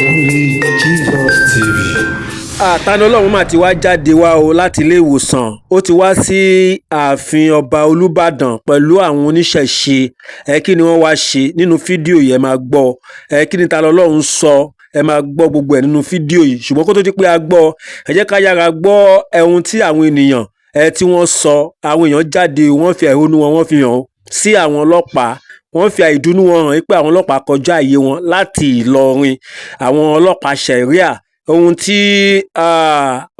Only Jesus TV. Tani Ọlọ́run mà ti wá jáde wá o láti ilé ìwòsàn. Ó ti wá sí ààfin Ọba Olúbàdàn pẹ̀lú àwọn oníṣẹ̀ṣe. Ẹ kí ni wọ́n wá ṣe nínú fídíò yìí? Ẹ máa gbọ́. Ẹ kí ni Tani Ọlọ́run sọ? Ẹ máa gbọ́ gbogbo ẹ̀ nínú fídíò yìí. Ṣùgbọ́n kó tó di pé a gbọ́, ẹ jẹ́ ká yára gbọ́ ohun tí àwọn ènìyàn ẹ tí wọ́n sọ. Àwọn èèyàn jáde, wọ́n fi ẹ̀hónú wọn, wọ́n fi hàn sí àwọn ọlọ́pàá. Wọ́n fi àìdùnnú wọn hàn pé àwọn ọlọ́pàá kọjá àyè wọn láti Ìlọrin, àwọn ọlọ́pàá Sharia. Ohun tí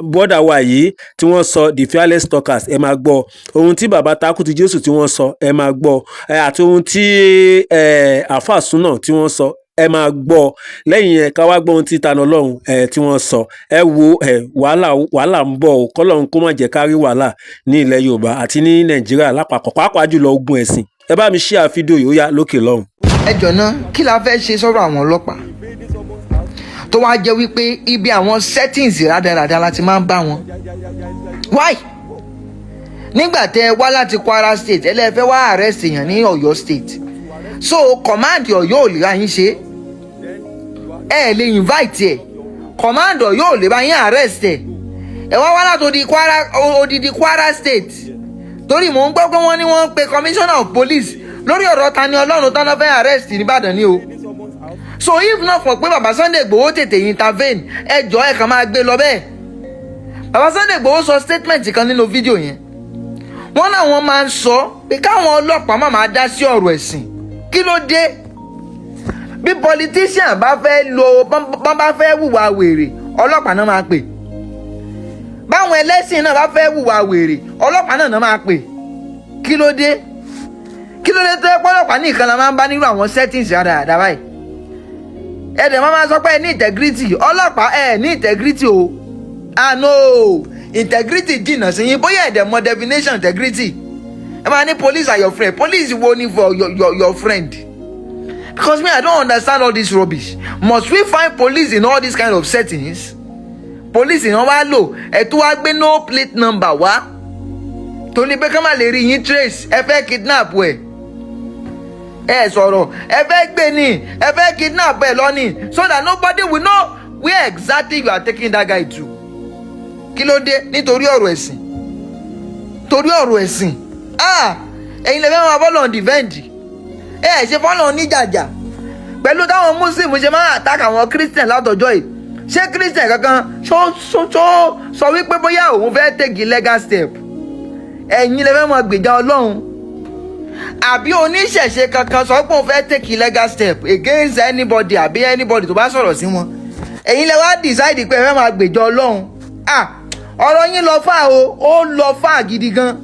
bọ́dà wa yìí tí wọ́n sọ, the fearless talkers, ẹ máa gbọ́. Ohun tí bàbá Takuti Jésù tí wọ́n sọ, ẹ máa gbọ́. Àti ohun tí àáfàá súnà tí wọ́n sọ, ẹ máa gbọ́. Lẹ́yìn yẹn, ká wá gbọ́ ohun tí Tani Ọlọ́run tí wọ́n sọ. Ẹ wo, wàhálà, wàhálà ń bọ̀ o. Kọ́lọ́run kó má jẹ́ ká rí wàhálà ní ilẹ̀ Yorùbá àti ní Nàìjíríà lápapọ̀, pàápàá jùlọ ogun ẹ̀sìn. Ẹ bá mi share fídíò yìí, ó yá, lókè lọ́hùn. Ẹ jọ̀nà, kí la fẹ́ ṣe sọ́rọ̀ àwọn ọlọ́pàá tó wá jẹ́ wípé ibi àwọn settings rádaràda la ti máa ń bá wọn? Why? Nígbà tẹ ẹ wá láti Kwara State, ẹ lẹ́ẹ̀ fẹ́ wá arrest èèyàn ní Ọ̀yọ́ State, so command Ọ̀yọ́ ò lè bá yín ṣe. Ẹ lè invite ẹ, command Ọ̀yọ́ ò lè bá yín arrest ẹ. Ẹ wá wá láti odi Kwara, odidi Kwara State, torí mò ń gbọ́ pé wọ́n ní wọ́n ń pe commissioner of police lórí ọ̀rọ̀ Tani Ọlọ́run tán fẹ́ arrest nìbàdàn ni o. So if not for pé baba Sunday Igboho tètè intervene, ẹ jọ, ẹ kàn máa gbé lọ bẹ́ẹ̀. Baba Sunday Igboho sọ statement kan nínú fídíò yẹn. Wọ́n náà wọ́n máa ń sọ pé káwọn ọlọ́pàá má máa dá sí ọ̀rọ̀ ẹ̀sìn. Kí ló dé? Bí politician bá fẹ́ lo, bọ́n bá fẹ́ hùwà wèrè, ọlọ́pàá náà máa pè. Báwọn ẹlẹ́sìn náà bá fẹ́ hùwà wèrè, ọlọ́pàá náà máa pè. Kí ló dé? Kí ló dé tó yẹ pọ́lọ́pàá nìkan la máa ń bá nírú àwọn settings rádaràda báyìí? Ẹ dẹ̀ máa sọ pé ẹ ní integrity. Ọlọ́pàá, ẹ ní integrity o. Ah no, integrity jìnnà sí yín. Bóyá ẹ dẹ̀ mọ definition integrity. Ẹ máa ní police are your friend. Police wo ni for your friend? Because me, I don't understand all this rubbish. Must we find police in all these kind of settings? Police ìran wá lò. Ẹ tó wá gbé no plate number wá torí pé ká má lè rí yín trace. Ẹ fẹ́ kidnap ẹ, ẹ sọ̀rọ̀. Ẹ fẹ́ gbé ni, ẹ fẹ́ kidnap ẹ lọ ni, so that nobody will know where exactly you are taking that guy to. Kí ló dé? Nítorí ọ̀rọ̀ ẹ̀sìn, torí ọ̀rọ̀ ẹ̀sìn. Ah, ẹ̀yin lè fẹ́ máa bọ́lọ̀ defend. Ẹ ṣe fọ́lọ̀ níjàjà pẹ̀lú táwọn Muslim ṣe máa attack àwọn Christian látọjọ́ yìí. Ṣé Christian kankan ṣó ṣó ṣó sọ wípé bóyá òun fẹ́ take legal step? Ẹ̀yin lè fẹ́ máa gbèjà Ọlọ́run. Àbí oníṣẹ̀ṣe kankan sọ pé òun fẹ́ take legal step against anybody, àbí anybody tó bá sọ̀rọ̀ sí wọn? Ẹ̀yin lè wá decide pé ẹ fẹ́ máa gbèjà Ọlọ́run. Ah, ọ̀rọ̀ yín lọ fà o, ó lọ fà gidi gan.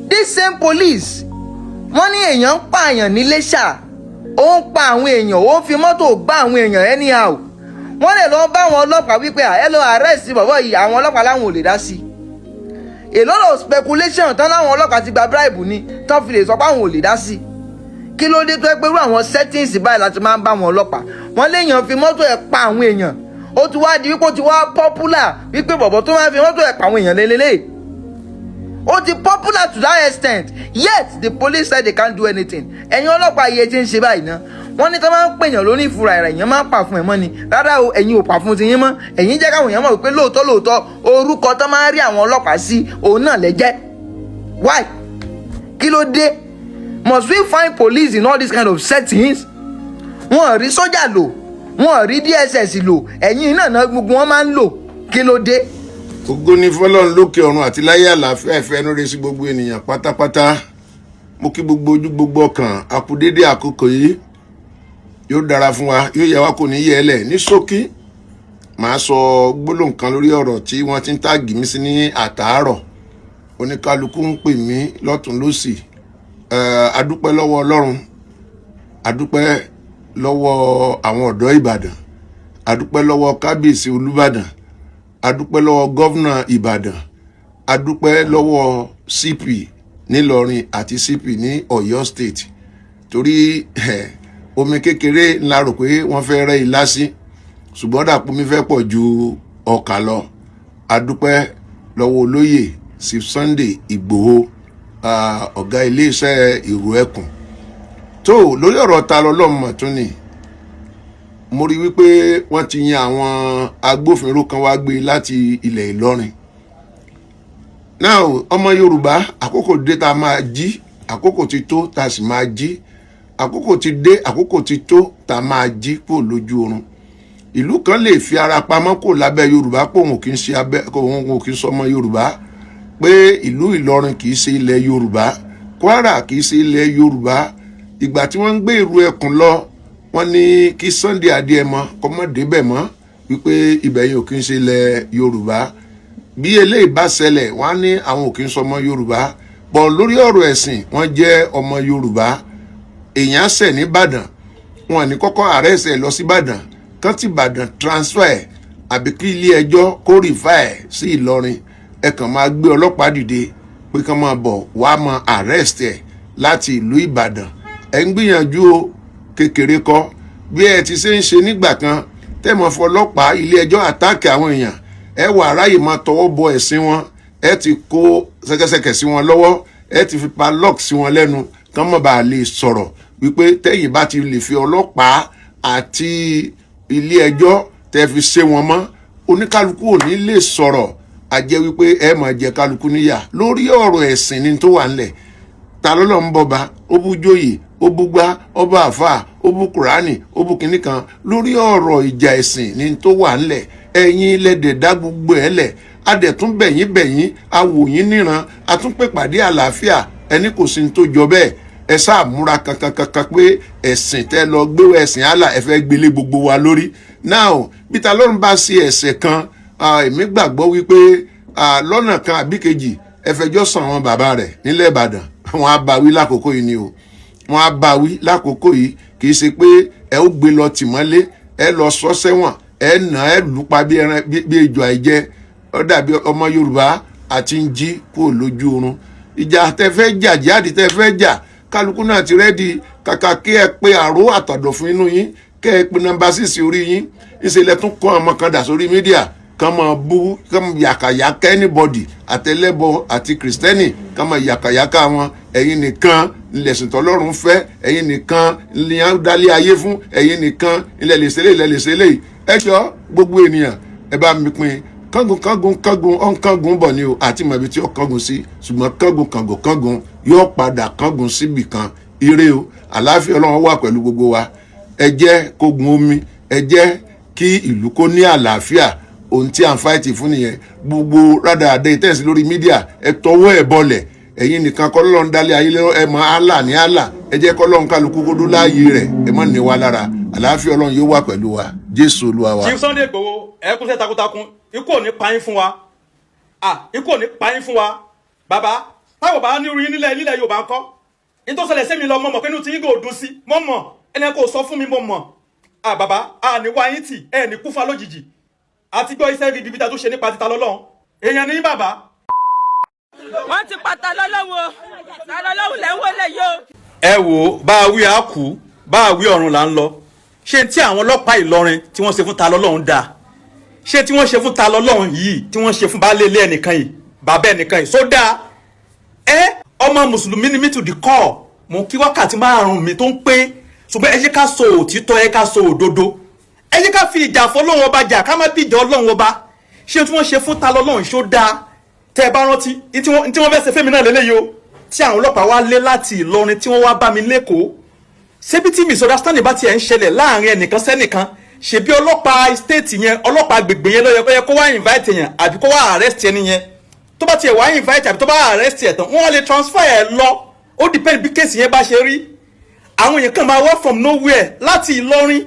This same police, wọ́n ní èèyàn ń pààyàn ní Iléṣà, ó ń pa àwọn èèyàn, ó ń fi mọ́tò gbá àwọn èèyàn anyhow. Wọ́n lè lọ bá àwọn ọlọ́pàá wípé ẹ lọ arrest bọ̀bọ̀ yìí. Àwọn ọlọ́pàá láwọn ò lè dá sí i. A lot of speculation tán láwọn ọlọ́pàá ti gba bribe ni tán fi lè sọ pé àwọn ò lè dá sí i. Kí ló dé tó ẹ pé irú àwọn settings báyìí láti máa ń bá àwọn ọlọ́pàá? Wọ́n léèyàn fi mọ́tò ẹ̀ pa àwọn èèyàn. Ó ti wá di wípé ó ti wá popular wípé bọ̀bọ̀ tó máa fi mọ́tò ẹ̀ pa àwọn èèyàn lélẹ́lẹ́. Ó ti popular to that extent, yet the police said they can't do anything. Ẹ̀yin ọlọ́pàá iye tí ń ṣe báyìí ná. Wọ́n ní tó máa ń pèèyàn lóní ìfura ẹ̀rẹ̀, èèyàn máa ń pà fún ẹ̀ mọ́ ni. Rárá o, ẹ̀yin ò pà fún tiyín mọ́. Ẹ̀yin jẹ́ káwọn èèyàn mọ̀ wípé lóòótọ́ lóòótọ́, orúkọ tó máa ń rí àwọn ọlọ́pàá sí, òun náà lẹ́jẹ́. Why? Kí ló dé? Must we find police in all these kind of settings? Wọ́n rí sójà lò, wọ́n rí DSS lò, ẹ̀yin náà náà gbogbo wọn máa ń lò. Kí ló dé? Ògo ni fọlọ́run lókè ọ̀run àti láyé, àlàáfíà, ìfẹ́ ẹnu rẹ̀ sí gbogbo ènìyàn pátápátá. Mo kí gbogbo ojú, gbogbo ọkàn, àkúdédé àkókò yìí. Yóò dára fún wa, yóò yẹ wá, kò ní yẹ ẹ lẹ̀. Ní ṣókí, màá sọ gbólóhùn kan lórí ọ̀rọ̀ tí wọ́n ti ń tag mí sí ní àtàárọ̀. Oníkálukú ń pè mí lọ́tún lọ́sì. Adúpẹ́ lọ́wọ́ Ọlọ́run, adúpẹ́ lọ́wọ́ àwọn ọ̀dọ́ Ìbàdàn, adúpẹ́ lọ́wọ́ Kábíyèsí Olúbàdàn, adúpẹ́ lọ́wọ́ governor Ìbàdàn, adúpẹ́ lọ́wọ́ CP nílọrin àti CP ní Ọ̀yọ́ State, torí omi kékeré ńlá rò pé wọ́n fẹ́ rẹ́ ilá sí, ṣùgbọ́n dàpọ̀ mi fẹ́ pọ̀ ju ọkà lọ. Adúpẹ́ lọ́wọ́ olóyè Chief Sunday Ìgbòho, ọ̀gá iléeṣẹ́ Ìrù Ẹkùn. Tó lórí ọ̀rọ̀ ta lọ́lọ́mọ tún ni. Mo rí wípé wọ́n ti yan àwọn agbófinró kan wá gbé láti ilẹ̀ Ìlọrin. Now, ọmọ Yorùbá, àkókò dé tá a máa jí. Àkókò ti tó tá a sì máa jí. Àkókò ti dé, àkókò ti tó tá a máa jí kúrò lójú oorun. Ìlú kan lè fi ara pamọ́ kò lábẹ́ Yorùbá, pé òun kì í ṣe abẹ́, òun kì í sọmọ Yorùbá, pé ìlú Ìlọrin kì í ṣe ilẹ̀ Yorùbá, Kwara kì í ṣe ilẹ̀ Yorùbá. Ìgbà tí wọ́n ń gbé ìrù ẹkùn lọ, wọ́n ní kí Sunday Adéẹmọ kó má débẹ̀ mọ́, wípé ibẹ̀ yẹn ò kì í ṣe ilẹ̀ Yorùbá. Bí eléyìí bá ṣẹlẹ̀, wọ́n á ní àwọn ò kì í sọmọ Yorùbá pọ̀. Lórí ọ̀rọ̀ ẹ̀sìn, wọ́n jẹ́ ọmọ Yorùbá. Èèyàn ṣẹ̀ nìbàdàn, wọn ní kọ́kọ́ arrest ẹ̀ lọ sí Ìbàdàn, kán ti Ìbàdàn transfer ẹ̀, àbí kí ilé ẹjọ́ kó refer ẹ̀ sí Ìlọrin. Ẹ kàn máa gbé ọlọ́pàá dìde pé kán máa bọ̀ wá máa arrest ẹ̀ láti ìlú Ìbàdàn. Ẹ̀ ń gbìyànjú o, kékeré kọ́. Bí ẹ ti ṣe ń ṣe nígbà kan tẹ́mọ̀ fọlọ́pàá, ilé ẹjọ́ attack àwọn èèyàn, ẹ wà ráyè máa tọwọ́ bọ ẹ̀sìn wọn. Ẹ ti kó ṣẹ̀kẹ̀ṣẹ̀kẹ̀ sí wọn lọ́wọ́, ẹ ti fi padlock sí wọn lẹ́nu, kán má bàa lè sọ̀rọ̀, wípé tẹ́yìn bá ti lè fi ọlọ́pàá àti ilé ẹjọ́ tẹ́ fi ṣe wọn mọ́, oníkálukú ò ní lè sọ̀rọ̀. A jẹ́ wípé ẹ máa jẹ kálukú níyà lórí ọ̀rọ̀ ẹ̀sìn ni tó wà ńlẹ̀. Ta ló lọ ń bọba, ó bú jóyè, ó bú gbá, ó bá àfà, ó bú Kùránì, ó bú kinní kan lórí ọ̀rọ̀ ìjà ẹ̀sìn ni tó wà ńlẹ̀. Ẹ̀yin lẹ́dẹ̀ dá gbogbo ẹ̀ lẹ̀. Adẹ̀tún bẹ̀yìn bẹ̀yìn, awòyín níran, atúnpèpàdé àlàáfíà, ẹni kò sí ní tó jọ bẹ́ẹ̀. Ẹ sáà múra kankan kankan pé ẹ̀sìn tẹ́ lọ gbé, ẹ̀sìn Allah, ẹ fẹ́ gbélé gbogbo wa lórí. Now, bí ta lọ́run bá ṣe ẹ̀ṣẹ̀ kan, èmi gbàgbọ́ wípé lọ́nà kan àbí kejì, ẹ fẹjọ́ sùn àwọn bàbá rẹ̀ nílẹ̀ Ìbàdàn, wọn á bá wí lákòókò yìí ni o. Wọn á bá wí lákòókò yìí. Kì í ṣe pé ẹ ó gbé lọ tìmọ́lé, ẹ lọ sọ sẹ́wọ̀n, ẹ nà, ẹ lù pa bí ẹran, bí ejò àìjẹ. Ó dàbí ọmọ Yorùbá àti ń jí kúrò lójú oorun. Ìjà tẹ fẹ́ jà, jáde tẹ fẹ́ jà, kálukú náà ti ready. Kàkà kí ẹ pé àrò àtàdọ̀fún inú yín, kẹ́ ẹ pe number 6 orí yín, ìṣẹ̀lẹ̀ tún kọ́ ọmọ kan dà sórí media, kàn máa bú, kàn yàkàyàkà anybody, àtẹlẹ́bọ àti kìrìsìtẹ́nì, kàn máa yàkàyàkà wọn. Ẹ̀yin nìkan ńlẹ̀sìn tọ́lọ́run fẹ́, ẹ̀yin nìkan ní dálé ayé fún, ẹ̀yin nìkan ilẹ̀ lè ṣẹlẹ̀, ilẹ̀ lè ṣẹlẹ̀. Ẹ jọ, gbogbo ènìyàn, ẹ bá mi pín. Kángun kángun kángun ọ̀n kángun bọ̀ ni o, àti mọ̀ ibi tí ó kángun sí, ṣùgbọ́n kángun kángun kángun yóò padà kángun síbì kan. Ire o, àlàáfíà Ọlọ́run wà pẹ̀lú gbogbo wa. Ẹ jẹ́ kó gun omi, ẹ jẹ́ kí ìlú kó ní àlàáfíà. Ohun tí à ń fight fún nìyẹn. Gbogbo rádaràdé tẹ̀sí lórí media, ẹ tọwọ́ ẹ̀ bọlẹ̀. Ẹ̀yin nìkan kọ́ lọ́n dálé ayé. Ẹ mọ Allah ní Allah. Ẹ jẹ́ kọ́ lọ́n kálukú kó dó láàyè rẹ̀. Ẹ má ní wa lára. Àlàáfíà Ọlọ́run yóò wà pẹ̀lú wa. Jésù Olúwa wa. Chief Sunday Igboho, ẹ kúṣẹ́ takuntakun. Ikú ò ní pa yín fún wa. Ah, ikú ò ní pa yín fún wa. Bàbá, táwọn bá ní orí nílẹ̀ Yorùbá ńkọ́? Ní tó ṣẹlẹ̀ sẹ́mi lọ, mọ̀ mọ̀ pé inú tí yín kò dùn sí. Mọ̀ mọ̀ ẹni kò sọ fún mi, mọ̀ mọ̀. Ah, bàbá, a ní wá yín tì, ẹ ní kúfa lójijì. Àti gbọ́ iṣẹ́ ibi tó ṣe nípa títa lọ́lọ́run èèyàn ní bàbá. Wọ́n ti pa Ta lọ́lọ́run o. Ta lọ́lọ́run lẹ́ ń wọlé yìí o. Ẹ wò ó, bá a wí, a kú, bá a wí, ọ̀run là ń lọ. Ṣé tí àwọn ọlọ́pàá Ìlọrin tí wọ́n ṣe fún Ta lọ́lọ́run dáa? Ṣé tí wọ́n ṣe fún Ta lọ́lọ́run yìí, tí wọ́n ṣe fún baálé ilé ẹnìkan yìí, bàbá ẹnìkan yìí, sódà ẹ? Ọmọ mùsùlùmí ni mí to the core. Mo kí wákàtí 5 mi tó ń pé, ṣùgbọ́n ẹ jẹ́ ká sọ òtítọ́, ẹ ká sọ òdodo, ẹ jẹ́ ká fi ìjà fọlọ́run Ọba jà, ká má bìjà Ọlọ́run Ọba. Ṣé tí wọ́n ṣe fún Ta lọ́lọ́run, ṣó dáa? Tẹ́ ẹ bá rántí ní tí wọ́n fẹ́ ṣe fẹ́mi náà lélẹ́yìí o, tí àwọn ọlọ́pàá wá lé láti Ìlọrin, tí wọ́n wá bá mi lẹ́kọ̀ọ́. Ṣebí tí misunderstanding bá tiẹ̀ ń ṣẹlẹ̀ láàrin ẹnìkan sẹ́nìkan, ṣebí ọlọ́pàá state yẹn, ọlọ́pàá agbègbè yẹn ló yẹ kó wá invite yẹn, àbí kó wá arrest ẹni yẹn? Tó bá tiẹ̀ wá invite àbí tó bá arrest ẹ̀ tán, wọ́n lè transfer ẹ̀ lọ. Ó depend bí case yẹn bá ṣe rí. Àwọn èèyàn kan máa wá from nowhere láti Ìlọrin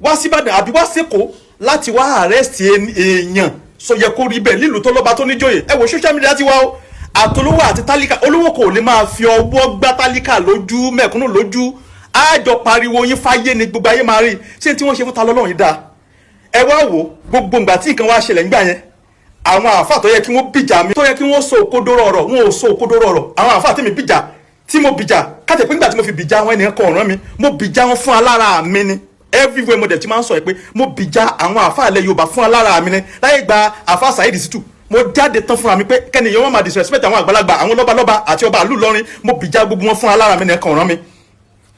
wá síbàdàn àbí wá sẹ́kọ̀ọ́ láti wá arrest èèyàn? Sọ yẹ kó rí bẹ́ẹ̀ lílùú tó lọ́ba, tó níjòyè? Ẹ wo social media ti wá o, àtolówó àti tálíkà. Olówó kò lè máa fi ọwọ́ gbá tálíkà lójú, mẹ̀kúnnù lójú. Àjọ pariwo yín fáyé ni, gbogbo ayé máa rí. Ṣé tí wọ́n ṣe fún Ta lọ́lọ́run yìí dáa? Ẹ wá wò gbogbo ìgbà tí nǹkan wá ṣẹlẹ̀ nígbà yẹn, àwọn àáfà tó yẹ kí wọ́n bìjà mi, tó yẹ kí wọ́n sọ òkodoro ọ̀rọ̀, wọn ò sọ òkodoro ọ̀rọ̀. Àwọn àáfà tí mi bìjà, tí mo bìjà káàtẹ̀ pé nígbà tí mo fi bìjà àwọn ènìyàn kan ọ̀ràn mi, mo bìjà wọn fún alára mi ni. Everywhere mo dẹ̀ ti máa ń sọ ẹ pé mo bìjà àwọn àáfà ilẹ̀ Yorùbá fún alára mi ni. Láyé gba àáfà Saheed Shittu, mo jáde tán fúnra mi pé kẹ́niyàn wọn máa disrespect àwọn àgbàlagbà, àwọn lọ́balọ́ba àti ọba àlù lọ́rin. Mo bìjà gbogbo wọn fún alára mi ní, ẹ̀kan ọ̀ràn mi.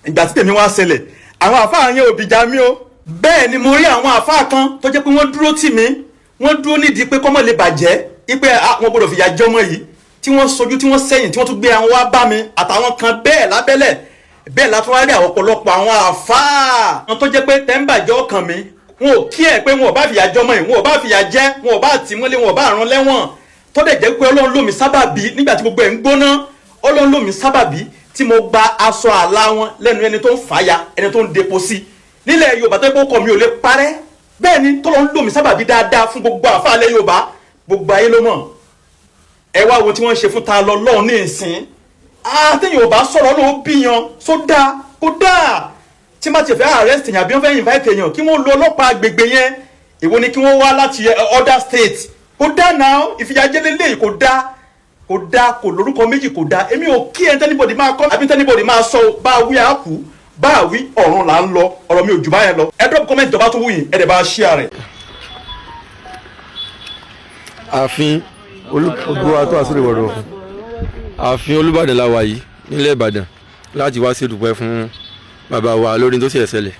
Ìgbà tí tèmi wá ṣẹlẹ̀, àwọn àáfà yẹn ò bìjà mi o. Bẹ́ẹ̀ ni mo rí àwọn àfáà kan tó jẹ́ pé wọ́n dúró tì mí, wọ́n dúró nídìí pé kọ́mọ̀ lè bàjẹ́, wípé wọ́n gbọ́dọ̀ fìyà jẹ ọmọ yìí, tí wọ́n sojú, tí wọ́n sẹ́yìn, tí wọ́n tún gbé àwọn wá bá mi àtàwọn kan bẹ́ẹ̀ lábẹ́lẹ̀. Bẹ́ẹ̀ la tún wá rí àwọn ọ̀pọ̀lọpọ̀ àwọn àfáà wọn tó jẹ́ pé tẹ́ńbàjẹ́ ọkàn mi, wọn ò kí ẹ̀ pé wọn ò bá fìyà jẹ ọmọ yìí, wọn ò bá fìyà jẹ, wọn ò bá tì mọ́lé, wọn ò bá rán lẹ́wọ̀n, tó dẹ̀ jẹ́ pé Ọlọ́run lò mí sábàbí nígbà tí gbogbo ẹ̀ ń gbóná. Ọlọ́run lò mí sábàbí tí mo gba aṣọ àlá wọn lẹ́nu ẹni tó ń fàya, ẹni tó ń depo sí nílẹ̀ Yorùbá, tó yẹ kó kọ mi ò lè parẹ́. Bẹ́ẹ̀ ni tọ́lọ́run lò mí sábàbí dáadáa fún gbogbo àfáà ilẹ̀ Yorùbá, gbogbo ayé ló mọ̀. Ẹ wá wo tí wọ́n ṣe fún Ta lọ́lọ́run ní ìsìn. Àtẹ̀yìn ò bá sọ̀rọ̀ ló bíyan sódà kó dáa. Tí má ti fẹ́ arrest èèyàn àbí wọ́n fẹ́ invite èèyàn, kí wọ́n lo ọlọ́pàá agbègbè yẹn. Èwo ni kí wọ́n wá láti other state? Kó dáa náà, ìfìyàjẹ lélẹ́yìí kò dáa, kò dáa, kò lórúkọ méjì, kò dáa. Èmi ò kí ẹ anybody máa kọ́ àbí anybody máa sọ. Bá a wí àákú, bá a wí ọ̀run là ń lọ. Ọ̀rọ̀ mi ò jù báyẹn lọ. Ẹ drop comment tó bá tún wù yín, ẹ dẹ̀ bá a share rẹ̀. Ààfin olúwa tó àsúrè wọ̀rọ̀, ààfin Olúbàdàn la wà yìí nílẹ̀ Ìbàdàn láti wá sí ìdúpẹ́ fún bàbá wa lórí tó ṣe ṣẹlẹ̀.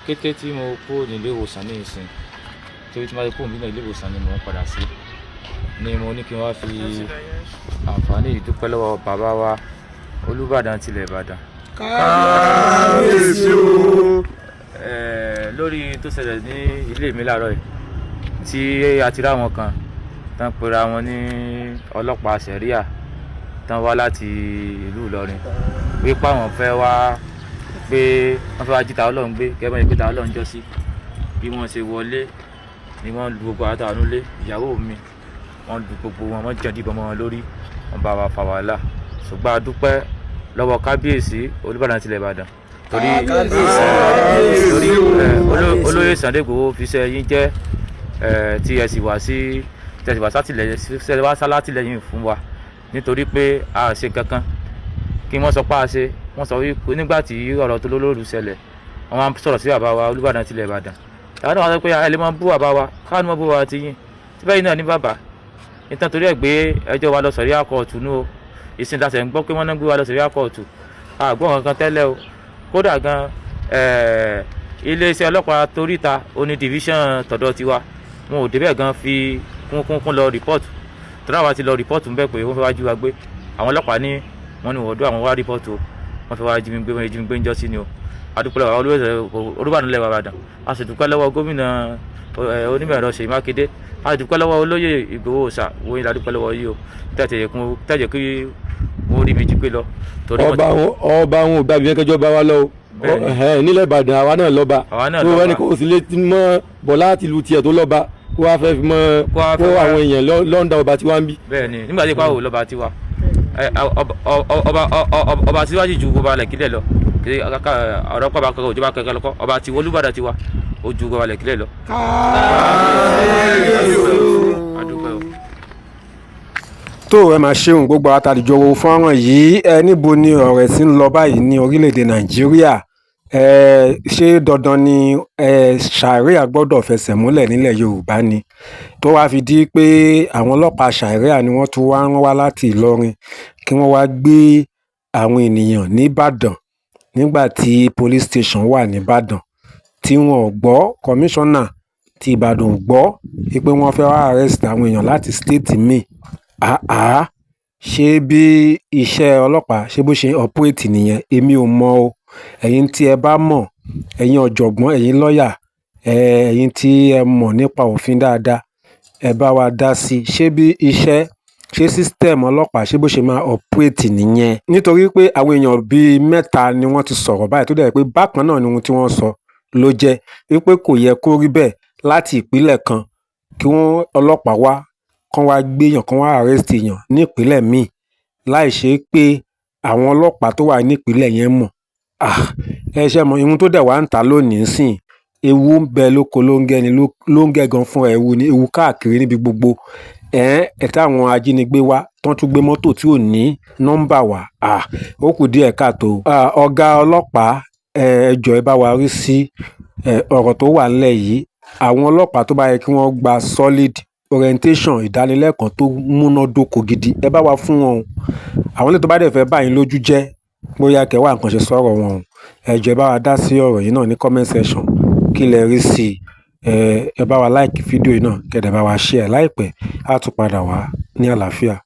Kété tí mo kúrò nílé ìwòsàn ní ìsìn, torí tí mo bá ti kúrò nínú ilé ìwòsàn ni mò ń padà sí, ni mo ní kí n wá fi àǹfààní ìdúpẹ́ lọ́wọ́ bàbá wa Olúbàdàn tilẹ̀ Ìbàdàn. Kábíyèsí o. Lórí tó ṣẹlẹ̀ ní ilé mi láàárọ̀ yìí, tí a ti ráwọn kan tán pera wọn ní ọlọ́pàá sẹ̀ríà, tán wá láti ìlú Ìlọrin, wípé àwọn fẹ́ wá, pé wọ́n fẹ́ wá jí Ta Ọlọ́run gbé, gẹ́gẹ́ bọ́n ṣe pé Ta Ọlọ́run jọ sí. Bí wọ́n ṣe wọlé ni wọ́n lu gbogbo àtàwọn ilé ìyàwó mi, wọ́n lu gbogbo wọn, wọ́n jẹ́ ìdìbọn mọ́ wọn lórí, wọ́n bá wa fa wàhálà. Ṣùgbọ́n a dúpẹ́ lọ́wọ́ kábíyèsí Olúbàdàn tilẹ̀ Ìbàdàn, torí olóyè Sunday Igboho fi iṣẹ́ yín jẹ́, tí ẹ sì wá sí, tí ẹ sì wá sátìlẹ́yìn, ṣe wá sálátìlẹ́yìn fún wa, nítorí pé a ṣe kankan kí wọ́n sọ pé a ṣe. Wọ́n sọ wípé nígbà tí ọ̀rọ̀ tó lólóòlù ṣẹlẹ̀, wọ́n máa ń sọ̀rọ̀ sí bàbá wa Olúbàdàn tilẹ̀ Ìbàdàn. Àwọn náà wọ́n sọ pé ẹ lè máa bú bàbá wa, káwọn máa bú bàbá ti yín tí bẹ́ẹ̀ náà ní bàbá nítorí torí ẹ̀ gbé ẹjọ́ wa lọ sọ̀rí kóòtù nù o. Ìsìn ìdásẹ̀ ń gbọ́ pé wọ́n náà gbé wa lọ sọ̀rí kóòtù, àgbọ̀n kankan tẹ́lẹ̀ o. Kódà gan, iléeṣẹ́ ọlọ́pàá toríta oní division tọ̀dọ̀ tiwa, wọn ò débẹ̀ gan fi kúnkúnkún lọ report tọ́lá wa ti lọ report ń bẹ̀ pé wọ́n fẹ́ wá jí wa gbé. Àwọn ọlọ́pàá ní wọ́n ní wọ́n àwọn wá report o, wọ́n fẹ́ wá jí mi gbé, wọ́n jí mi gbé ń jọ́sí ni o. Adúpẹ́ lọ́wọ́ Olúbàdàn lẹ́wọ̀ Ìbàdàn, a sì dúpẹ́ lọ́wọ́ gómìnà onímọ̀ ẹ̀rọ Ṣèyí Mákindé, a sì dúpẹ́ lọ́wọ́ olóyè Ìgbòho Òòṣà wo yín. La dúpẹ́ lọ́wọ́ yìí o, tẹ̀jẹ̀ kí wọ́n rí mi jí gbé lọ. Ọba wọn ò gbàgbé kẹjọ bá wa lọ o nílẹ̀ Ìbàdàn, àwa náà lọ́ba tó wẹ́n kò sí lè mọ́ bọ̀ láti lu tiẹ̀ tó lọ́ba, kó wá fẹ́ fi mọ́ kó àwọn èèyàn lọ́ńdà ọba tí wọ́n ń bí. Bẹ́ẹ̀ni, nígbà tí ipa ò lọ́ba tiwa, ọba síwájú ju ọba lẹ̀kílẹ̀ lọ. Ọ̀rọ̀ pọ̀ bá kankan òjọba kankan lọ́kọ́ ọba tiwa Olúbàdàn tiwa ó ju ọba lẹ̀kílẹ̀ lọ. Tó ẹ máa ṣeun gbogbo àtàlìjọ wo fọ́nrán yìí. Ẹ níbo ni ọ̀rọ̀ ẹ̀sìn ń lọ báyìí ní orílẹ̀-èdè Nàìjíríà? Ẹ ṣé dandan ni ẹ ṣàríà gbọ́dọ̀ fẹsẹ̀ múlẹ̀ nílẹ̀ Yorùbá ni, tó wáá fi di pé àwọn ọlọ́pàá ṣàríà ni wọ́n tún wá ń wá láti Ìlọrin kí wọ́n wáá gbé àwọn ènìyàn nìbàdàn, nígbà tí police station wà nìbàdàn tí wọn ò gbọ́, kọmíṣánná ti Ìbàdàn ò gbọ́ pé wọ́n fẹ́ wá arrest àwọn èèyàn láti state míì? Àá ṣé bí iṣẹ́ ọlọ́pàá ṣé bó ṣe ń operate nìyẹn? Èmi ò mọ̀ o. Ẹ̀yin tí ẹ bá mọ̀, ẹ̀yin ọ̀jọ̀gbọ́n, ẹ̀yin lọ́ọ̀yà, ẹ̀yin tí ẹ mọ̀ nípa òfin dáadáa, ẹ bá wa dá sí i. Ṣé bí iṣẹ́, ṣé system ọlọ́pàá, ṣé bó ṣe máa operate nìyẹn? Nítorí pé àwọn èèyàn bíi mẹ́ta ni wọ́n ti sọ̀rọ̀ báyìí, tó dẹ̀ pé bákan náà ni ohun tí wọ́n sọ ló jẹ́ wípé kò yẹ kó rí bẹ́ẹ̀ láti ìpínlẹ̀ kan kí wọ́n ọlọ́pàá wá kán wá gbéyàn, kán wá arrest èèyàn ní ìpínlẹ̀ míì láì ṣe pé àwọn ọlọ́pàá tó wà nípìnlẹ̀ yẹn mọ̀. Ẹ ṣe mọ̀ ihun tó dẹ̀ wá ń ta lónìí sìn, ewu ń bẹ lóko lóńgẹ́ ni, lóńgẹ́ gan fúnra ewu ni, ewu káàkiri níbi gbogbo ẹ̀ táwọn ajínigbé wá tán tún gbé mọ́tò tí ò ní nọ́mbà wá. Ó kù díẹ̀ káàtó. Ọ̀gá ọlọ́pàá, ẹ jọ̀ọ́, ẹ bá wa rí sí ọ̀rọ̀ tó wà nílẹ̀ yìí. Àwọn ọlọ́pàá tó bá yẹ kí wọ́n gba solid orientation, ìdánilẹ́kọ̀ọ́ tó múnádóko gidi, ẹ bá wa fún wọn o. Àwọn eléyìí tó bá dẹ̀ fẹ́ bá yín lójú jẹ́, bóyá kẹ́ wá nǹkan ṣe sọ́rọ̀ wọn o. Ẹ jọ̀ọ́, ẹ bá wa dá sí ọ̀rọ̀ yìí náà ní comment section. Kí lẹ rí sí i? Ẹ bá wa like fídíò yìí náà, kẹ́ dẹ̀ bá wa share. Láìpẹ́, á tún padà wá ní àlàáfíà.